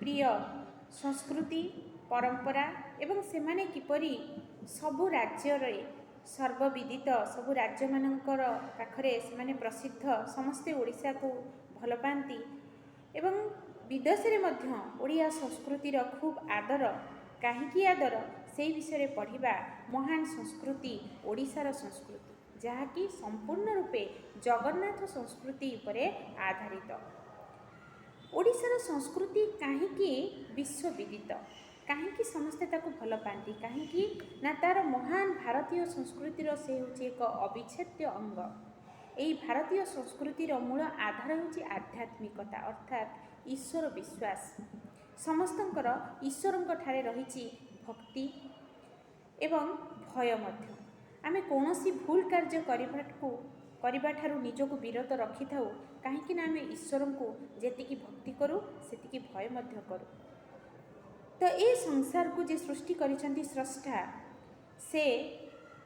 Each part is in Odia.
ପ୍ରିୟ ସଂସ୍କୃତି, ପରମ୍ପରା ଏବଂ ସେମାନେ କିପରି ସବୁ ରାଜ୍ୟରେ ସର୍ବବିଦିତ, ସବୁ ରାଜ୍ୟମାନଙ୍କର ପାଖରେ ସେମାନେ ପ୍ରସିଦ୍ଧ, ସମସ୍ତେ ଓଡ଼ିଶାକୁ ଭଲ ପାଆନ୍ତି ଏବଂ ବିଦେଶରେ ମଧ୍ୟ ଓଡ଼ିଆ ସଂସ୍କୃତିର ଖୁବ୍ ଆଦର। କାହିଁକି ଆଦର, ସେଇ ବିଷୟରେ ପଢ଼ିବା। ମହାନ ସଂସ୍କୃତି ଓଡ଼ିଶାର ସଂସ୍କୃତି, ଯାହାକି ସମ୍ପୂର୍ଣ୍ଣ ରୂପେ ଜଗନ୍ନାଥ ସଂସ୍କୃତି ଉପରେ ଆଧାରିତ। ଓଡ଼ିଶାର ସଂସ୍କୃତି କାହିଁକି ବିଶ୍ୱବିଦିତ? କାହିଁକି ସମସ୍ତେ ତାକୁ ଭଲ ପାଆନ୍ତି? କାହିଁକି ନା ତା'ର ମହାନ ଭାରତୀୟ ସଂସ୍କୃତିର ସେ ହେଉଛି ଏକ ଅବିଚ୍ଛେଦ୍ୟ ଅଙ୍ଗ। ଏହି ଭାରତୀୟ ସଂସ୍କୃତିର ମୂଳ ଆଧାର ହେଉଛି ଆଧ୍ୟାତ୍ମିକତା, ଅର୍ଥାତ୍ ଈଶ୍ୱର ବିଶ୍ୱାସ। ସମସ୍ତଙ୍କର ଈଶ୍ୱରଙ୍କ ଠାରେ ରହିଛି ଭକ୍ତି ଏବଂ ଭୟ ମଧ୍ୟ। ଆମେ କୌଣସି ଭୁଲ କାର୍ଯ୍ୟ କରିବାଠାରୁ ନିଜକୁ ବିରତ ରଖିଥାଉ, କାହିଁକି ନା ଆମେ ଈଶ୍ୱରଙ୍କୁ ଯେତିକି ଭକ୍ତି କରୁ, ସେତିକି ଭୟ ମଧ୍ୟ କରୁ। ତ ଏ ସଂସାରକୁ ଯେ ସୃଷ୍ଟି କରିଛନ୍ତି ସ୍ରଷ୍ଟା, ସେ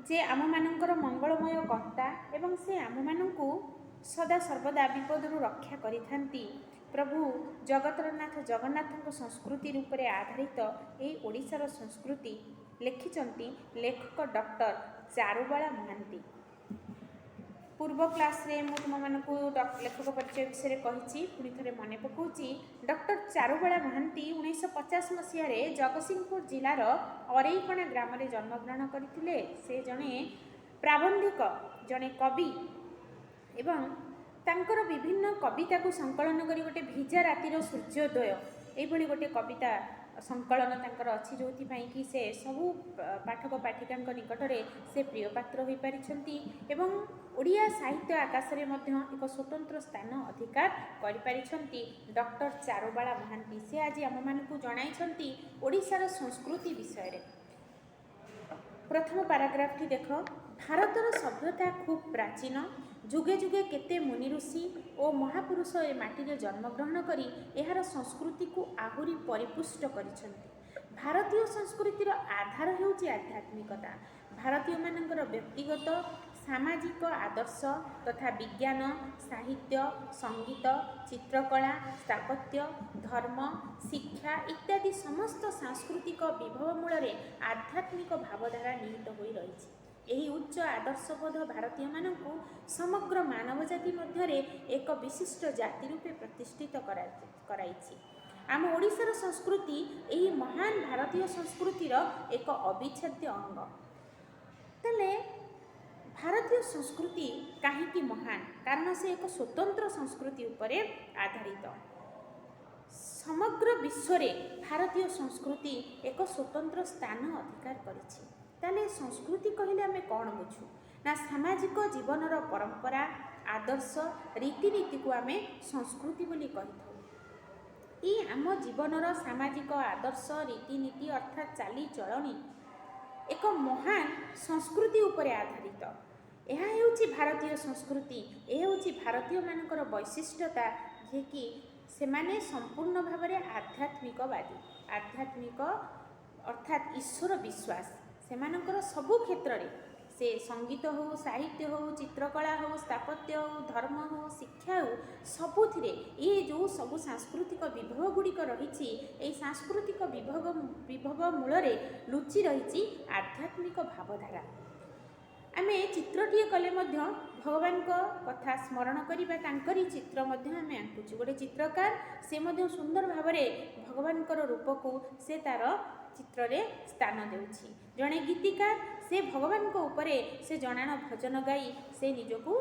ଯେ ଆମମାନଙ୍କର ମଙ୍ଗଳମୟ କର୍ତ୍ତା ଏବଂ ସେ ଆମମାନଙ୍କୁ ସଦା ସର୍ବଦା ବିପଦରୁ ରକ୍ଷା କରିଥାନ୍ତି। ପ୍ରଭୁ ଜଗତର ନାଥ ଜଗନ୍ନାଥଙ୍କ ସଂସ୍କୃତି ରୂପରେ ଆଧାରିତ ଏହି ଓଡ଼ିଶାର ସଂସ୍କୃତି ଲେଖିଛନ୍ତି ଲେଖକ ଡକ୍ଟର ଚାରୁବାଳା ମହାନ୍ତି। ପୂର୍ବ କ୍ଲାସ୍ରେ ମୁଁ ତୁମମାନଙ୍କୁ ଲେଖକ ପରିଚୟ ବିଷୟରେ କହିଛି, ପୁଣି ଥରେ ମନେ ପକାଉଛି। ଡକ୍ଟର ଚାରୁବାଳା ମହାନ୍ତି 1950 ମସିହାରେ ଜଗତସିଂହପୁର ଜିଲ୍ଲାର ଅରେଇକଣା ଗ୍ରାମରେ ଜନ୍ମଗ୍ରହଣ କରିଥିଲେ। ସେ ଜଣେ ପ୍ରାବନ୍ଧିକ, ଜଣେ କବି ଏବଂ ତାଙ୍କର ବିଭିନ୍ନ କବିତାକୁ ସଂକଳନ କରି ଗୋଟେ ଭିଜା ରାତିର ସୂର୍ଯ୍ୟୋଦୟ, ଏଇଭଳି ଗୋଟେ କବିତା ସଂକଳନ ତାଙ୍କର ଅଛି, ଯେଉଁଥିପାଇଁ କି ସେ ସବୁ ପାଠକ ପାଠିକାଙ୍କ ନିକଟରେ ସେ ପ୍ରିୟପାତ୍ର ହୋଇପାରିଛନ୍ତି ଏବଂ ଓଡ଼ିଆ ସାହିତ୍ୟ ଆକାଶରେ ମଧ୍ୟ ଏକ ସ୍ୱତନ୍ତ୍ର ସ୍ଥାନ ଅଧିକାର କରିପାରିଛନ୍ତି ଡକ୍ଟର ଚାରୁବାଳା ମହାନ୍ତି। ସେ ଆଜି ଆମମାନଙ୍କୁ ଜଣାଇଛନ୍ତି ଓଡ଼ିଶାର ସଂସ୍କୃତି ବିଷୟରେ। ପ୍ରଥମ ପାରାଗ୍ରାଫଟି ଦେଖ। ଭାରତର ସଭ୍ୟତା ଖୁବ୍ ପ୍ରାଚୀନ। ଯୁଗେ ଯୁଗେ କେତେ ମୁନି ଋଷି ଓ ମହାପୁରୁଷ ଏ ମାଟିରେ ଜନ୍ମଗ୍ରହଣ କରି ଏହାର ସଂସ୍କୃତିକୁ ଆହୁରି ପରିପୁଷ୍ଟ କରିଛନ୍ତି। ଭାରତୀୟ ସଂସ୍କୃତିର ଆଧାର ହେଉଛି ଆଧ୍ୟାତ୍ମିକତା। ଭାରତୀୟମାନଙ୍କର ବ୍ୟକ୍ତିଗତ, ସାମାଜିକ ଆଦର୍ଶ ତଥା ବିଜ୍ଞାନ, ସାହିତ୍ୟ, ସଙ୍ଗୀତ, ଚିତ୍ରକଳା, ସ୍ଥାପତ୍ୟ, ଧର୍ମ, ଶିକ୍ଷା ଇତ୍ୟାଦି ସମସ୍ତ ସାଂସ୍କୃତିକ ବିଭବ ମୂଳରେ ଆଧ୍ୟାତ୍ମିକ ଭାବଧାରା ନିହିତ ହୋଇ ରହିଛି। ଏହି ଉଚ୍ଚ ଆଦର୍ଶବୋଧ ଭାରତୀୟମାନଙ୍କୁ ସମଗ୍ର ମାନବ ଜାତି ମଧ୍ୟରେ ଏକ ବିଶିଷ୍ଟ ଜାତି ରୂପେ ପ୍ରତିଷ୍ଠିତ କରାଇଛି। ଆମ ଓଡ଼ିଶାର ସଂସ୍କୃତି ଏହି ମହାନ ଭାରତୀୟ ସଂସ୍କୃତିର ଏକ ଅବିଚ୍ଛେଦ୍ୟ ଅଙ୍ଗ। ତାହେଲେ ଭାରତୀୟ ସଂସ୍କୃତି କାହିଁକି ମହାନ? କାରଣ ସେ ଏକ ସ୍ୱତନ୍ତ୍ର ସଂସ୍କୃତି ଉପରେ ଆଧାରିତ। ସମଗ୍ର ବିଶ୍ୱରେ ଭାରତୀୟ ସଂସ୍କୃତି ଏକ ସ୍ୱତନ୍ତ୍ର ସ୍ଥାନ ଅଧିକାର କରିଛି। ତାହେଲେ ସଂସ୍କୃତି କହିଲେ ଆମେ କ'ଣ ବୁଝୁ ନା, ସାମାଜିକ ଜୀବନର ପରମ୍ପରା, ଆଦର୍ଶ, ରୀତିନୀତିକୁ ଆମେ ସଂସ୍କୃତି ବୋଲି କହିଥାଉ। ଏଇ ଆମ ଜୀବନର ସାମାଜିକ ଆଦର୍ଶ, ରୀତିନୀତି ଅର୍ଥାତ୍ ଚାଲିଚଳଣି ଏକ ମହାନ ସଂସ୍କୃତି ଉପରେ ଆଧାରିତ। ଏହା ହେଉଛି ଭାରତୀୟ ସଂସ୍କୃତି। ଏ ହେଉଛି ଭାରତୀୟମାନଙ୍କର ବୈଶିଷ୍ଟ୍ୟତା, ଯିଏକି ସେମାନେ ସମ୍ପୂର୍ଣ୍ଣ ଭାବରେ ଆଧ୍ୟାତ୍ମିକବାଦୀ। ଆଧ୍ୟାତ୍ମିକ ଅର୍ଥାତ୍ ଈଶ୍ୱର ବିଶ୍ୱାସ ସେମାନଙ୍କର ସବୁ କ୍ଷେତ୍ରରେ। ସେ ସଙ୍ଗୀତ ହେଉ, ସାହିତ୍ୟ ହେଉ, ଚିତ୍ରକଳା ହେଉ, ସ୍ଥାପତ୍ୟ ହେଉ, ଧର୍ମ ହେଉ, ଶିକ୍ଷା ହେଉ, ସବୁଥିରେ ଏ ଯେଉଁ ସବୁ ସାଂସ୍କୃତିକ ବିଭବ ଗୁଡ଼ିକ ରହିଛି, ଏଇ ସାଂସ୍କୃତିକ ବିଭବ ମୂଳରେ ଲୁଚି ରହିଛି ଆଧ୍ୟାତ୍ମିକ ଭାବଧାରା। ଆମେ ଚିତ୍ରଟିଏ କଲେ ମଧ୍ୟ ଭଗବାନଙ୍କ କଥା ସ୍ମରଣ କରିବା, ତାଙ୍କରି ଚିତ୍ର ମଧ୍ୟ ଆମେ ଆଙ୍କୁଛୁ। ଗୋଟେ ଚିତ୍ରକାର, ସେ ମଧ୍ୟ ସୁନ୍ଦର ଭାବରେ ଭଗବାନଙ୍କର ରୂପକୁ ସେ ତା'ର ଚିତ୍ରରେ ସ୍ଥାନ ଦେଉଛି। ଜଣେ ଗୀତିକାର, ସେ ଭଗବାନଙ୍କ ଉପରେ ସେ ଜଣାଣ ଭଜନ ଗାଇ ସେ ନିଜକୁ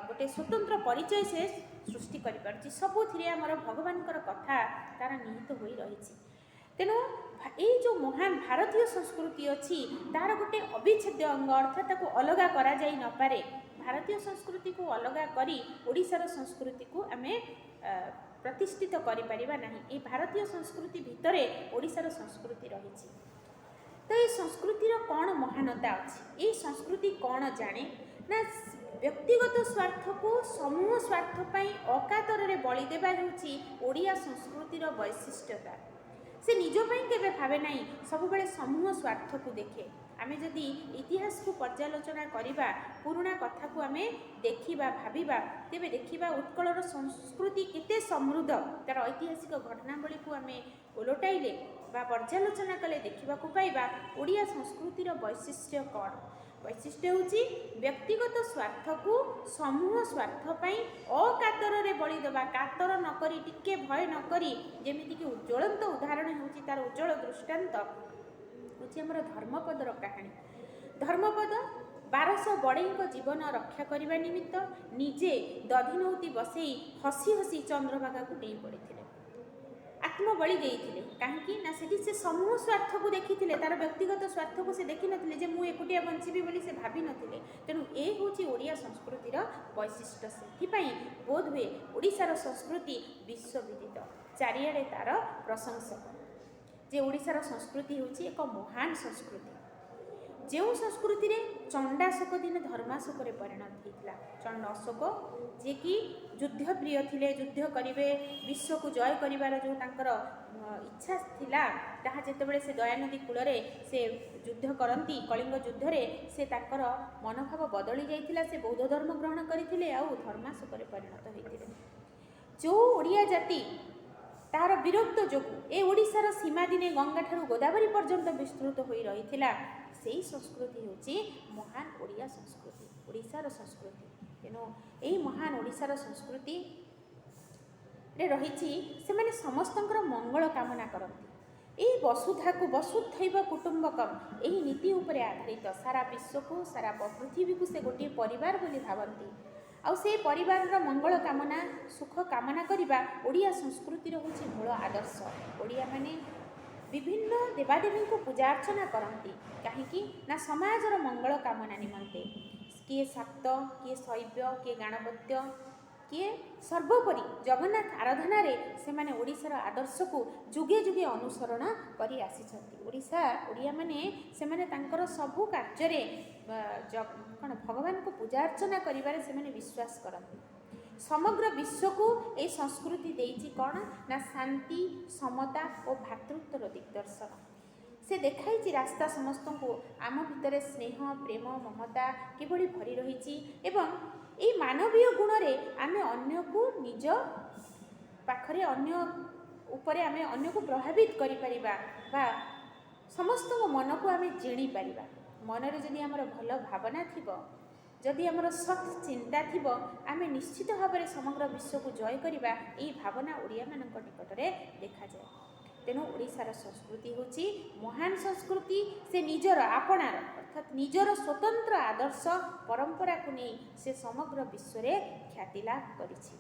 ଗୋଟେ ସ୍ୱତନ୍ତ୍ର ପରିଚୟ ସେ ସୃଷ୍ଟି କରିପାରୁଛି। ସବୁଥିରେ ଆମର ଭଗବାନଙ୍କର କଥା ତା'ର ନିହିତ ହୋଇ ରହିଛି। ତେଣୁ ଏଇ ଯେଉଁ ମହାନ ଭାରତୀୟ ସଂସ୍କୃତି ଅଛି, ତା'ର ଗୋଟେ ଅବିଚ୍ଛେଦ୍ୟ ଅଙ୍ଗ, ଅର୍ଥାତ୍ ତାକୁ ଅଲଗା କରାଯାଇ ନପାରେ। ଭାରତୀୟ ସଂସ୍କୃତିକୁ ଅଲଗା କରି ଓଡ଼ିଶାର ସଂସ୍କୃତିକୁ ଆମେ ପ୍ରତିଷ୍ଠିତ କରିପାରିବା ନାହିଁ। ଏଇ ଭାରତୀୟ ସଂସ୍କୃତି ଭିତରେ ଓଡ଼ିଶାର ସଂସ୍କୃତି ରହିଛି। ତ ଏଇ ସଂସ୍କୃତିର କ'ଣ ମହାନତା ଅଛି? ଏଇ ସଂସ୍କୃତି କ'ଣ ଜାଣେ ନା, ବ୍ୟକ୍ତିଗତ ସ୍ୱାର୍ଥକୁ ସମୂହ ସ୍ୱାର୍ଥ ପାଇଁ ଅକାତରରେ ବଳି ଦେବା ହେଉଛି ଓଡ଼ିଆ ସଂସ୍କୃତିର ବୈଶିଷ୍ଟ୍ୟତା। ସେ ନିଜ ପାଇଁ କେବେ ଭାବେ ନାହିଁ, ସବୁବେଳେ ସମୂହ ସ୍ୱାର୍ଥକୁ ଦେଖେ। ଆମେ ଯଦି ଇତିହାସକୁ ପର୍ଯ୍ୟାଲୋଚନା କରିବା, ପୁରୁଣା କଥାକୁ ଆମେ ଦେଖିବା, ଭାବିବା, ତେବେ ଦେଖିବା ଉତ୍କଳର ସଂସ୍କୃତି କେତେ ସମୃଦ୍ଧ। ତା'ର ଐତିହାସିକ ଘଟଣାବଳୀକୁ ଆମେ ଓଲଟାଇଲେ ବା ପର୍ଯ୍ୟାଲୋଚନା କଲେ ଦେଖିବାକୁ ପାଇବା ଓଡ଼ିଆ ସଂସ୍କୃତିର ବୈଶିଷ୍ଟ୍ୟ କ'ଣ। ବୈଶିଷ୍ଟ୍ୟ ହେଉଛି ବ୍ୟକ୍ତିଗତ ସ୍ୱାର୍ଥକୁ ସମୂହ ସ୍ୱାର୍ଥ ପାଇଁ ଅକାତରରେ ବଳି ଦେବା, କାତର ନ କରି, ଟିକେ ଭୟ ନ କରି। ଯେମିତିକି ଜ୍ୱଳନ୍ତ ଉଦାହରଣ ହେଉଛି, ତା'ର ଉଜ୍ଜଳ ଦୃଷ୍ଟାନ୍ତ ହେଉଛି ଆମର ଧର୍ମପଦର କାହାଣୀ। ଧର୍ମପଦ 1200 ବଡ଼େଇଙ୍କ ଜୀବନ ରକ୍ଷା କରିବା ନିମିତ୍ତ ନିଜେ ଦଧିନଉତି ବସେଇ ହସି ହସି ଚନ୍ଦ୍ରଭାଗାକୁ ଡେଇଁ ପଡ଼ିଥିଲେ, ଆତ୍ମବଳି ଦେଇଥିଲେ। କାହିଁକି ନା ସେଠି ସେ ସମୂହ ସ୍ୱାର୍ଥକୁ ଦେଖିଥିଲେ, ତାର ବ୍ୟକ୍ତିଗତ ସ୍ୱାର୍ଥକୁ ସେ ଦେଖିନଥିଲେ ଯେ ମୁଁ ଏକୁଟିଆ ବଞ୍ଚିବି ବୋଲି ସେ ଭାବିନଥିଲେ। ତେଣୁ ଏ ହେଉଛି ଓଡ଼ିଆ ସଂସ୍କୃତିର ବୈଶିଷ୍ଟ୍ୟ। ସେଥିପାଇଁ ବୋଧହୁଏ ଓଡ଼ିଶାର ସଂସ୍କୃତି ବିଶ୍ୱବିଦିତ, ଚାରିଆଡ଼େ ତାର ପ୍ରଶଂସକ ଯେ ଓଡ଼ିଶାର ସଂସ୍କୃତି ହେଉଛି ଏକ ମହାନ ସଂସ୍କୃତି, ଯେଉଁ ସଂସ୍କୃତିରେ ଚଣ୍ଡାଶୋକ ଦିନେ ଧର୍ମାଶୋକରେ ପରିଣତ ହେଇଥିଲା। ଚଣ୍ଡ ଅଶୋକ ଯିଏକି ଯୁଦ୍ଧ ପ୍ରିୟ ଥିଲେ, ଯୁଦ୍ଧ କରିବେ, ବିଶ୍ୱକୁ ଜୟ କରିବାର ଯେଉଁ ତାଙ୍କର ଇଚ୍ଛା ଥିଲା, ତାହା ଯେତେବେଳେ ସେ ଦୟାନଦୀ କୂଳରେ ସେ ଯୁଦ୍ଧ କରନ୍ତି, କଳିଙ୍ଗ ଯୁଦ୍ଧରେ, ସେ ତାଙ୍କର ମନୋଭାବ ବଦଳି ଯାଇଥିଲା। ସେ ବୌଦ୍ଧ ଧର୍ମ ଗ୍ରହଣ କରିଥିଲେ ଆଉ ଧର୍ମାଶୋକରେ ପରିଣତ ହୋଇଥିଲେ। ଯେଉଁ ଓଡ଼ିଆ ଜାତି ତାହାର ବୀରତ୍ୱ ଯୋଗୁଁ ଏ ଓଡ଼ିଶାର ସୀମା ଦିନେ ଗଙ୍ଗାଠାରୁ ଗୋଦାବରୀ ପର୍ଯ୍ୟନ୍ତ ବିସ୍ତୃତ ହୋଇ ରହିଥିଲା, ସେଇ ସଂସ୍କୃତି ହେଉଛି ମହାନ ଓଡ଼ିଆ ସଂସ୍କୃତି, ଓଡ଼ିଶାର ସଂସ୍କୃତି। ତେଣୁ ଏହି ମହାନ ଓଡ଼ିଶାର ସଂସ୍କୃତିରେ ରହିଛି ସେମାନେ ସମସ୍ତଙ୍କର ମଙ୍ଗଳ କାମନା କରନ୍ତି। ଏହି ବସୁଧାକୁ, ବସୁଧୈବ କୁଟୁମ୍ବକମ୍, ଏହି ନୀତି ଉପରେ ଆଧାରିତ। ସାରା ବିଶ୍ୱକୁ, ସାରା ପୃଥିବୀକୁ ସେ ଗୋଟିଏ ପରିବାର ବୋଲି ଭାବନ୍ତି। ଆଉ ସେଇ ପରିବାରର ମଙ୍ଗଳ କାମନା, ସୁଖ କାମନା କରିବା ଓଡ଼ିଆ ସଂସ୍କୃତିର ହେଉଛି ମୂଳ ଆଦର୍ଶ। ଓଡ଼ିଆମାନେ ବିଭିନ୍ନ ଦେବାଦେବୀଙ୍କୁ ପୂଜା ଅର୍ଚ୍ଚନା କରନ୍ତି, କାହିଁକି ନା ସମାଜର ମଙ୍ଗଳ କାମନା ନିମନ୍ତେ। କିଏ ଶାକ୍ତ, କିଏ ଶୈବ, କିଏ ଗାଣପତ୍ୟ, କିଏ ସର୍ବୋପରି ଜଗନ୍ନାଥ ଆରାଧନାରେ ସେମାନେ ଓଡ଼ିଶାର ଆଦର୍ଶକୁ ଯୁଗେ ଯୁଗେ ଅନୁସରଣ କରି ଆସିଛନ୍ତି। ଓଡ଼ିଶା ଓଡ଼ିଆମାନେ ସେମାନେ ତାଙ୍କର ସବୁ କାର୍ଯ୍ୟରେ କ'ଣ ଭଗବାନଙ୍କୁ ପୂଜା ଅର୍ଚ୍ଚନା କରିବାରେ ସେମାନେ ବିଶ୍ୱାସ କରନ୍ତି। ସମଗ୍ର ବିଶ୍ୱକୁ ଏଇ ସଂସ୍କୃତି ଦେଇଛି କ'ଣ ନା ଶାନ୍ତି, ସମତା ଓ ଭ୍ରାତୃତ୍ୱର ଦିଗ୍ଦର୍ଶନ। ସେ ଦେଖାଇଛି ରାସ୍ତା ସମସ୍ତଙ୍କୁ, ଆମ ଭିତରେ ସ୍ନେହ, ପ୍ରେମ, ମମତା କିଭଳି ଭରି ରହିଛି ଏବଂ ଏଇ ମାନବୀୟ ଗୁଣରେ ଆମେ ଅନ୍ୟକୁ ନିଜ ପାଖରେ, ଅନ୍ୟ ଉପରେ ଆମେ ଅନ୍ୟକୁ ପ୍ରଭାବିତ କରିପାରିବା ବା ସମସ୍ତଙ୍କ ମନକୁ ଆମେ ଜିଣିପାରିବା। ମନରେ ଯଦି ଆମର ଭଲ ଭାବନା ଥିବ, ଯଦି ଆମର ସତ୍ ଚିନ୍ତା ଥିବ, ଆମେ ନିଶ୍ଚିତ ଭାବରେ ସମଗ୍ର ବିଶ୍ୱକୁ ଜୟ କରିବା। ଏହି ଭାବନା ଓଡ଼ିଆମାନଙ୍କ ନିକଟରେ ଦେଖାଯାଏ। ତେଣୁ ଓଡ଼ିଶାର ସଂସ୍କୃତି ହେଉଛି ମହାନ ସଂସ୍କୃତି। ସେ ନିଜର ଆପଣାର, ଅର୍ଥାତ୍ ନିଜର ସ୍ୱତନ୍ତ୍ର ଆଦର୍ଶ ପରମ୍ପରାକୁ ନେଇ ସେ ସମଗ୍ର ବିଶ୍ୱରେ ଖ୍ୟାତି ଲାଭ କରିଛି।